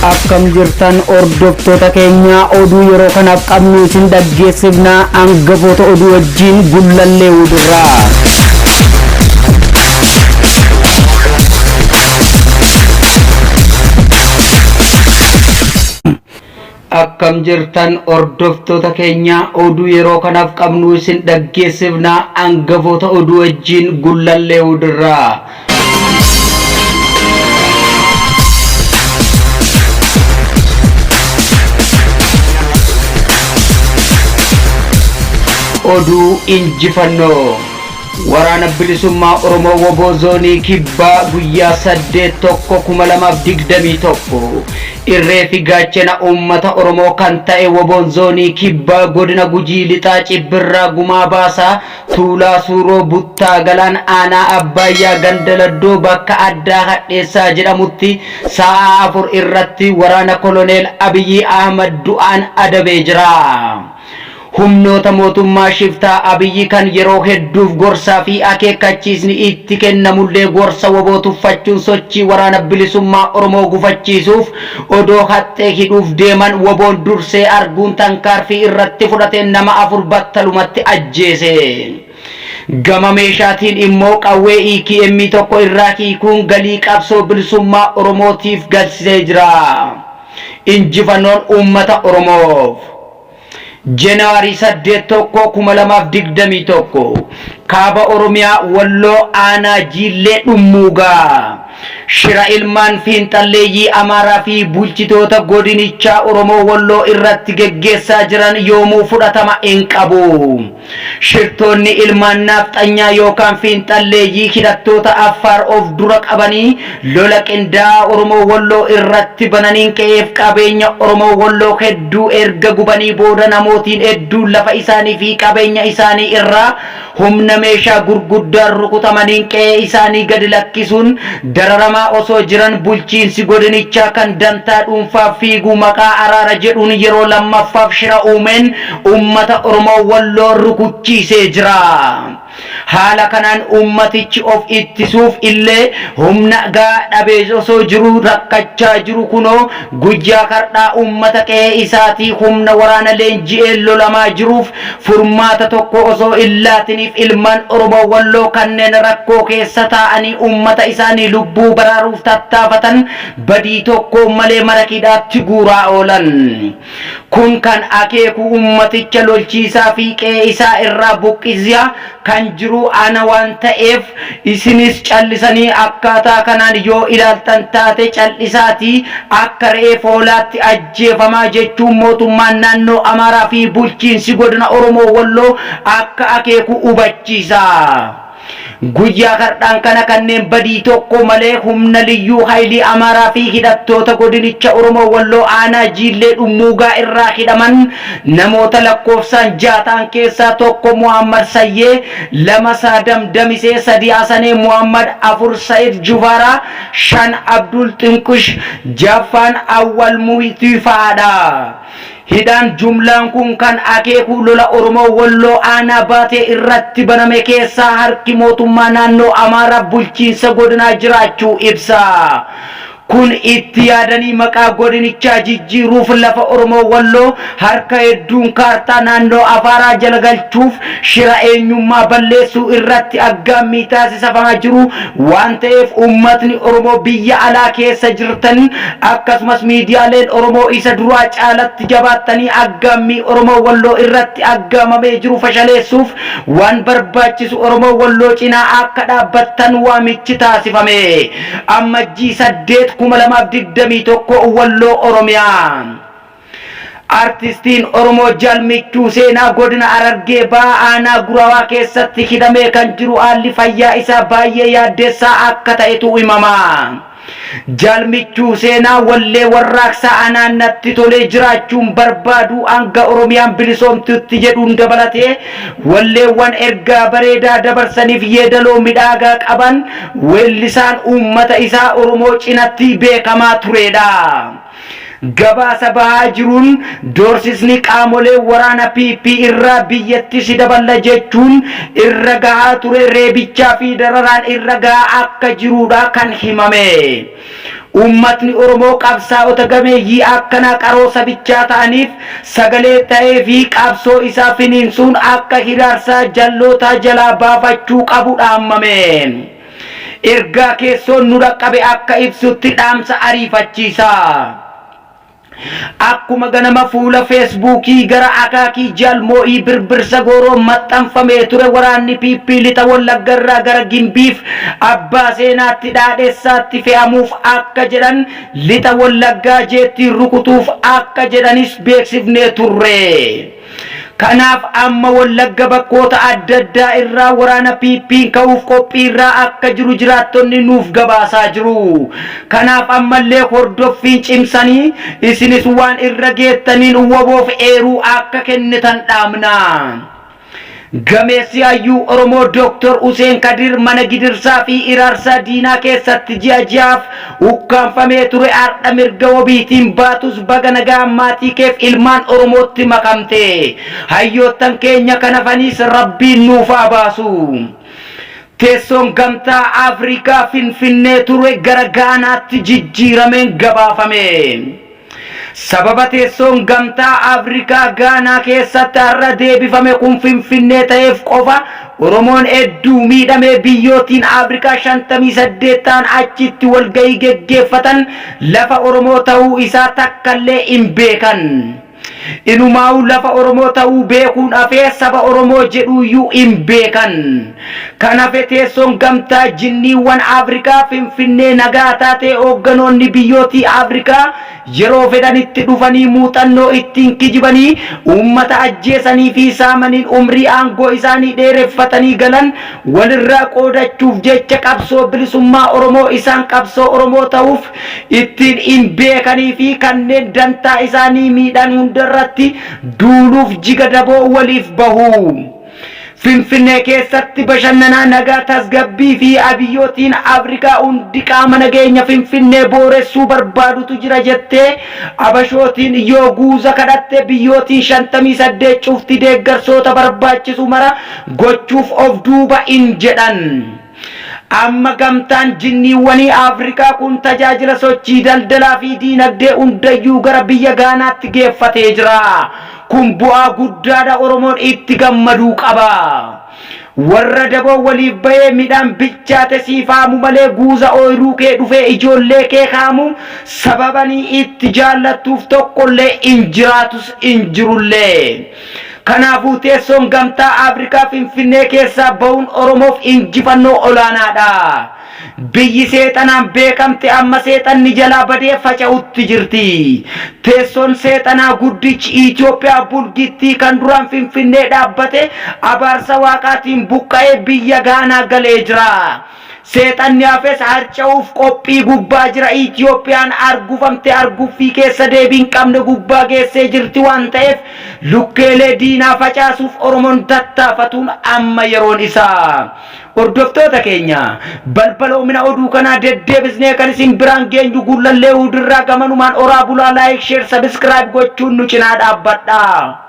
Akkam jirtan hordoftoota keenya oduu yeroo kanaaf qabnu isin dhaggeessifna hangafoota oduu wajjin gullallee wudirraa. Akkam jirtan hordoftoota keenya oduu yeroo kanaaf qabnu isin dhaggeessifna hangafoota oduu wajjin gullallee wudirraa. Oduu injifannoo Waraana Bilisummaa Oromoo Woboo Zoonii Kibbaa guyyaa 8 1 2021 irree fi gaachena uummata Oromoo kan ta'e Woboon Zoonii Kibbaa Godina Gujii Lixaa Cibbirraa Gumaa Baasaa Tuulaa Suuroo Buttaa Galaan Aanaa Abbaayyaa Ganda Laddoo bakka addaa Hadheessaa jedhamutti saa'aa 4 irratti waraana Koloneel Abiyyi Ahmad du'aan adabee jira. Humnoota mootummaa shiftaa Abiyyi kan yeroo hedduuf gorsaa fi akeekkachiisni itti kennamullee gorsa wbo tuffachuun sochii Waraana Bilisummaa Oromoo gufachiisuuf odoo haxxee hidhuuf deeman WBOn dursee arguun tankaarfii irratti fudhateen nama 4 battalumatti ajjeese. Gama meeshaatiin immoo qawwee EKM tokko irraa hiikuun galii qabsoo bilisummaa Oromootiif galchisee jira. Injifannoon uummata Oromoof! January 8 1 2021 Kaaba Oromiyaa Walloo Aanaa Jiillee Dhummuugaa Shira ilmaan fiinxalleeyyii Amaaraa fi bulchitoota godinichaa Oromoo Walloo irratti geggeessaa jiran yoomuu fudhatama hin qabu. Shirtoonni ilmaan naafxanyaa yookaan fiinxalleeyyii hidhattoota Affaar of dura qabanii lola qindaa'aa Oromoo Walloo irratti bananiin qe'eef qabeenya Oromoo Walloo hedduu erga gubanii booda namootiin hedduun lafa isaanii fi qabeenya isaanii irraa humna meeshaa gurguddaan rukutamaniin qe'ee isaanii gadi lakkisuun dararamaa osoo jiran bulchiinsi godinichaa kan dantaa dhuunfaaf fiigu maqaa araara jedhuun yeroo lammaffaaf shira uumeen uummata Oromoo Walloo rukuchiisee jira. Haala kanaan uummatichi of ittisuuf illee humna gahaa dhabee osoo jiruu rakkachaa jiru kunoo guyyaa kardhaa uummata qe'ee isaatii humna waraana leenji'een lolamaa jiruuf furmaata tokko osoo hin laatiniif ilmaan Oromoo Walloo kanneen rakkoo keessa taa'anii uummata isaanii lubbuu baraaruuf tattaafatan badii tokkoon malee mana hidhaatti guuraa oolan. Kun kan akeeku ummaticha lolchiisaa fi qe'ee isaa irraa buqqisia kan jiru ana waan ta'eef isinis callisanii akkaataa kanaan yoo ilaaltan taate cal'isaatii akka re'eef hoolaatti ajjeefamaa jechuun mootummaan naannoo Amaaraa fi bulchiinsi godina Oromoo Walloo akka akeeku hubachiisa. Guyyaa kardhaan kana kanneen badii tokko malee humna Liyyuu Haayilii Amaaraa fi hidhattoota godinicha Oromoo Walloo aanaa Jiillee Dhummuugaa irraa hidhaman namoota lakkoofsaan 6 ta'an keessaa 1 Muhaammad Sayyee, 2 Saadam Damisee, 3 Hasanee Muhaammad, 4 Sa'id Jufaaraa, 5 Abdul Xinqush, 6ffaan Awwal Muhitii fa'aadha. Hidhaan jumlaan kun kan akeeku lola Oromoo Walloo aanaa Baatee irratti baname keessaa harki mootummaa naannoo Amaaraa bulchiinsa godinaa jiraachuu ibsa. Kun itti yaadanii maqaa godinichaa jijjiiruuf lafa Oromoo Walloo harka hedduun kaartaa naannoo Afaaraa jala galchuuf shira eenyummaa balleessuu irratti aggaammii taasisamaa jiru waan ta'eef uummatni Oromoo biyya alaa keessa jirtan akkasumas miidiyaaleen Oromoo isa duraa caalatti jabaattanii aggaammii Oromoo Walloo irratti aggaamamee jiru fashaleessuuf waan barbaachisu Oromoo Walloo cinaa akka dhaabbattan waamichi taasifame. Ammajjii 8, 2021 Walloo Oromiyaa. Artistiin Oromoo Jaal Michuu Seenaa Godina Harargee Bahaa Aanaa Gurawaa keessatti hidhamee kan jiru haalli fayyaa isaa baay'ee yaaddessaa akka ta'etu himama. Jaal Michuu Seenaa wallee warraaqsaa anaan natti tolee jiraachuun barbaadu hanga Oromiyaan bilisoomtutti jedhuun dabalatee walleewwan ergaa bareedaa dabarsaniif yeedaloo midhaagaa qaban weellisaan uummata isaa Oromoo cinatti beekamaa tureedha. Gabaasa bahaa jiruun doorsisni qaamolee waraana PP irraa biyyatti si daballa jechuun irra gahaa ture reebichaa fi dararaan irra gahaa akka jiruudha kan himame. Uummatni Oromoo qabsaa'ota gameeyyii akkanaa qaroo sabichaa ta'aniif sagalee ta'ee fi qabsoo isaa finiinsuun akka hiraarsaa jallootaa jalaa baafachuu qabu dhaammame. Ergaa keessoon nu dhaqqabe akka ibsutti dhaamsa ariifachiisaa. Akkuma ganama fuula Feesbuukii gara akaakii Jaal Moo'ii Birbirsa Gooroo maxxanfamee ture waraanni PP lixa Wallagga irraa gara Gimbiif Abbaa Seenaatti Dhaadhessaatti fe'amuuf akka jedhan lixa Wallaggaa jeettiin rukutuuf akka jedhanis beeksifnee turre. Kanaaf amma Wallagga bakkoota adda addaa irraa waraana PPn ka'uuf qophii irraa akka jiru jiraattonni nuuf gabaasaa jiru. Kanaaf ammallee hordoffiin cimsanii isinis waan irra geettaniin waboof eeruu akka kennitan dhaamna. Gameessi hayyuu Oromoo Dooktor Huseen Kadir mana gidirsaa fi iraarsaa diinaa keessatti ji'a ji'aaf ukkaamfamee ture har'a mirga wabiitiin baatus baga nagaan maatii keef ilmaan Oromootti makamte. Hayyoottan keenya kan hafaniis Rabbiin nuuf haa baasu. Teessoon Gamtaa Afrikaa Finfinnee ture gara Gaanaatti jijjiirameen gabaafame. Sababa teessoon Gamtaa Afrikaa Gaanaa keessatti har'a deebifame kun Finfinnee ta'eef qofa Oromoon hedduu miidhamee biyyootiin Afrikaa 58 ta'an achitti walgahii geggeeffatan lafa Oromoo ta'uu isaa takkallee hin beekan. Inumaa'uu lafa Oromoo ta'uu beekuun hafee saba Oromoo jedhuuyyuu hin beekan. Kan hafe teessoon gamtaa jinniiwwan Afrikaa Finfinnee nagaa taatee hoogganoonni biyyootii Afrikaa yeroo fedhanitti dhufanii muuxannoo ittiin kijibanii uummata ajjeesanii fi saamaniin umrii aangoo isaanii dheereffatanii galan walirraa qoodachuuf jecha qabsoo bilisummaa Oromoo isaan qabsoo Oromoo ta'uuf ittiin hin beekanii fi kanneen dantaa isaanii miidhan hundarratti duuluuf jiga daboo waliif bahu. Finfinnee keessatti bashannanaa nagaa tasgabbii fi abiyyootiin Afrikaa hundi qaama nageenya Finfinnee booressuu barbaadutu jira jettee Abashootiin yoo guuza kadhatte biyyootiin 58 cufti deeggarsoota barbaachisu mara gochuuf of duuba hin jedhan. Amma gamtaan jinniiwwanii Afrikaa kun tajaajila sochii daldalaa fi diinagdee hundayyuu gara biyya Gaanaatti geeffatee jira. Kun bu'aa guddaadha Oromoon itti gammaduu qaba. Warra daboo waliif bahee midhaan bilchaate siif haamu malee guuza ooyruu kee dhufee ijoollee kee haamu sababanii itti jaallattuuf tokkollee hin jiraatus hin jirullee. Kanaafuu teessoon Gamtaa Afrikaa Finfinnee keessaa bahuun Oromoof injifannoo olaanaadha. Biyyi seexanaan beekamte amma seexanni jalaa badee faca'utti jirti. Teessoon seexanaa guddichi Itoophiyaa bulgittii kan duraan Finfinnee dhaabbate abaarsa waaqaatiin buqqa'ee biyya Gaanaa galee jira. Seexanni hafes harca'uuf qophii gubbaa jira. Itoophiyaan argufamte arguffii keessa deebii hin qabne gubbaa geessee jirti waan ta'eef lukkeelee diinaa facaasuuf Oromoon tattaafatuun amma yeroon isaa. Hordoftoota keenya balbaloomina oduu kanaa deddeebisnee kan isin biraan geenyu Gullallee Huudirraa gamanumaan oraa bulaa like share subscribe gochuun nu cinaa dhaabbadhaa.